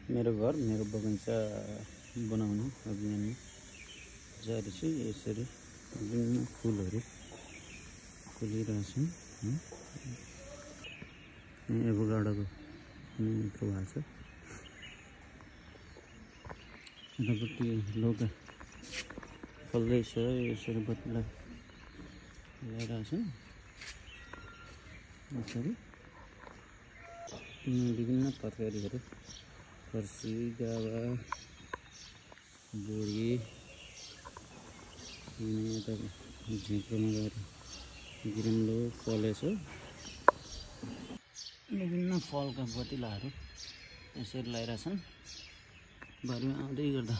मेरो घर मेरो बगैँचा बनाउने अभियानमा जारी छ। यसरी विभिन्न फुलहरू फुलिरहेछन्। एभोकाडोको यत्रो भएको छ। यतापट्टि लौका फल्दैछ। यसरी बत्तीलाई ल्याइरहेछन्। यसरी विभिन्न तरकारीहरू फर्सी, गावा, बोडी, यता झिक्रोमा गएर गिरम्लो फलेछ। विभिन्न फलका बतिलाहरू यसरी लगाइरहेछन्। बारीमा आउँदै गर्दा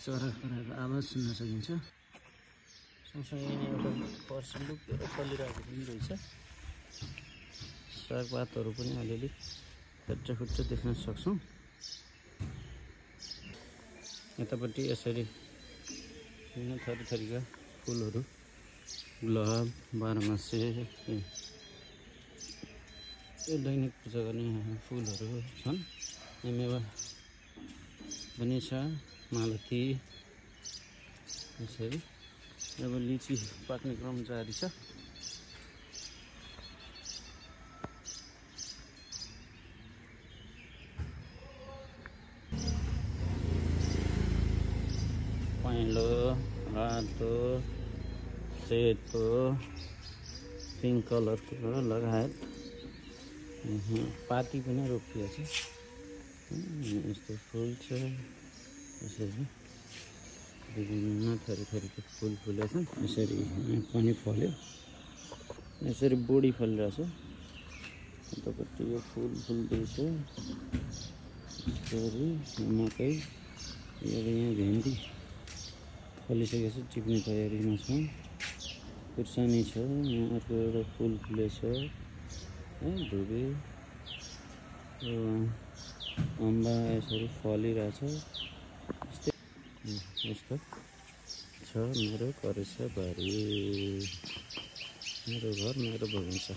चराको आवाज सुन्न सकिन्छ। सँगसँगै एउटा फर्सी लुकेर फलिरहेको पनि रहेछ। सागपातहरू पनि अलिअलि फुच्चा देख्न सक्छौँ। यतापट्टि यसरी विभिन्न थरीका फुलहरू, गुलाब, बाह्रमासे, यो दैनिक पूजा गर्ने फुलहरू छन्। मेवा पनि छ, मालती। यसरी अब लिची पाक्ने क्रम जारी छ। पहेँलो, रातो, सेतो, पिङ्क कलरको लगायत पाती पनि रोपिएको छ। यस्तो फुल छ। यसरी विभिन्न थरीका फुल फुलेका छन्। यसरी पनि फल्यो। यसरी बोडी फलिरहेछ। यतापट्टि यो फुल फुल्दैछ। यसरी मकै, यहाँ भेन्डी फलिसकेको छ, टिप्ने तयारीमा छ। खुर्सानी छ, यहाँ अर्को एउटा फुल फुलेछ। धुबी, अम्बा यसरी फलिरहेछ। यस्तो छ मेरो करेसाबारी। मेरो घर मेरो बगैँचा।